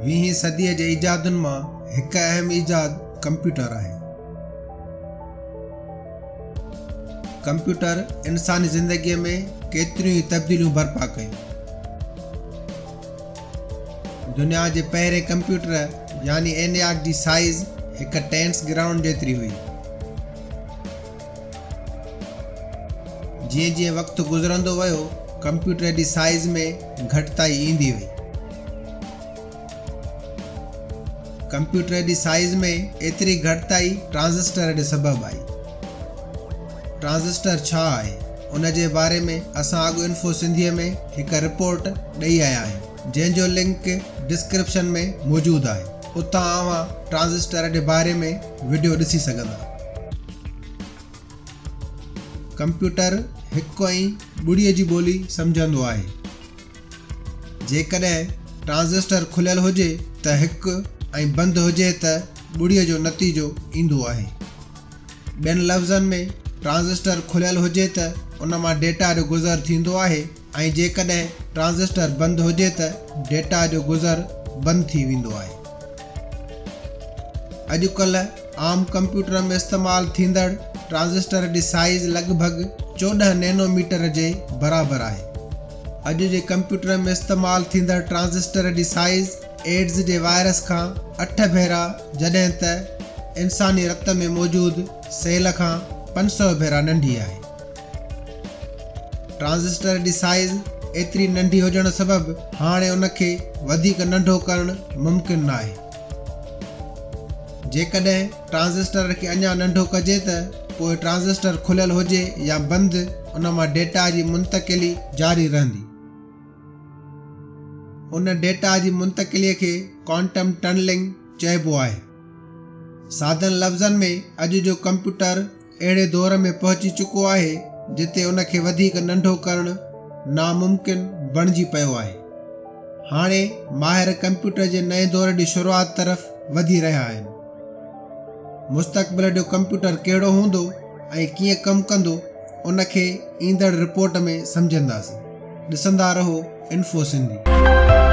ويهين صديء جي ايجادن مان هڪ اهم ايجاد ڪمپيوٽر آهي. ڪمپيوٽر انساني زندگيء ۾ ڪيتريون ئي تبديليون برپا ڪيون. دنيا جي پهرين ڪمپيوٽر يعني اينياڪ جي سائيز هڪ ٽينس گرائونڊ جيتري هئي. جيئن جيئن وقت گذرندو ويو ڪمپيوٽر جي سائيز ۾ گهٽتائي ايندي وئي. ڪمپيوٽر جي سائيز ۾ ايتري گهٽتائي ٽرانزسٽر جي سبب آئي. ٽرانزسٽر ڇا آهي؟ ان جي باري ۾ اسان اڳ انفو سنڌيء ۾ هڪ رپورٽ ڏئي آيا آهيون، جنهن جو لنڪ ڊسڪرپشن ۾ موجود آهي. اتان اوهان ٽرانزسٽر جي باري ۾ وڊيو ڏسي سگهندا. ڪمپيوٽر هڪ ۽ ٻڙيء جي ٻولي سمجهندو آهي. جيڪڏهن ٽرانزسٽر کليل هجي ته هڪ ۽ بند هجي ته ٻڙيء جو نتيجو ايندو آهي. ٻين لفظن ۾ ٽرانزسٽر کليل هجي ته ان مان ڊيٽا جو گذر ٿيندو آهي ۽ جيڪڏهن ٽرانزسٽر بند هجي ته ڊيٽا جو گذر بند ٿي ويندو آهي. اڄڪلهه عام ڪمپيوٽر ۾ استعمال ٿيندڙ ٽرانزسٽر جي سائيز لڳ ڀڳ 14 نينو ميٽر جي برابر آهي. اڄ جي ڪمپيوٽر ۾ استعمال ٿيندڙ ٽرانزسٽر جي سائيز ايڊز جي وائرس کان اٺ ڀيرا جڏهن ته انساني رت ۾ موجود سيل کان 500 ڀيرا ننڍي آهي. ٽرانزسٽر جي سائيز ايتري ننڍي هجڻ سبب هاڻي ان کي وڌيڪ ننڍو ڪرڻ ممڪن ناهي. جيڪڏهن ٽرانزسٽر کي اڃا ننڍو ڪجي ته پوء ٽرانزسٽر کليل هجي يا بند ان مان ڊيٽا جي منتقلي جاري رهندي. ان ڊيٽا جي منتقلي کي ڪوانٽم ٽنلنگ چئبو آهي. سادن لفظن ۾ اڄ جو ڪمپيوٽر اهڙي دور ۾ پهچي چڪو آهي جتي ان کي وڌيڪ ننڍو ڪرڻ ناممڪن بڻجي پيو آهي. هاڻي ماهر ڪمپيوٽر جي نئين دور جي شروعات طرف وڌي رهيا آهن. مستقبل جو ڪمپيوٽر ڪهڙو هوندو ۽ ڪيئن ڪم ڪندو ان کي ايندڙ رپورٽ ۾ سمجهنداسين. ڏسندا رهو انفو سنڌي.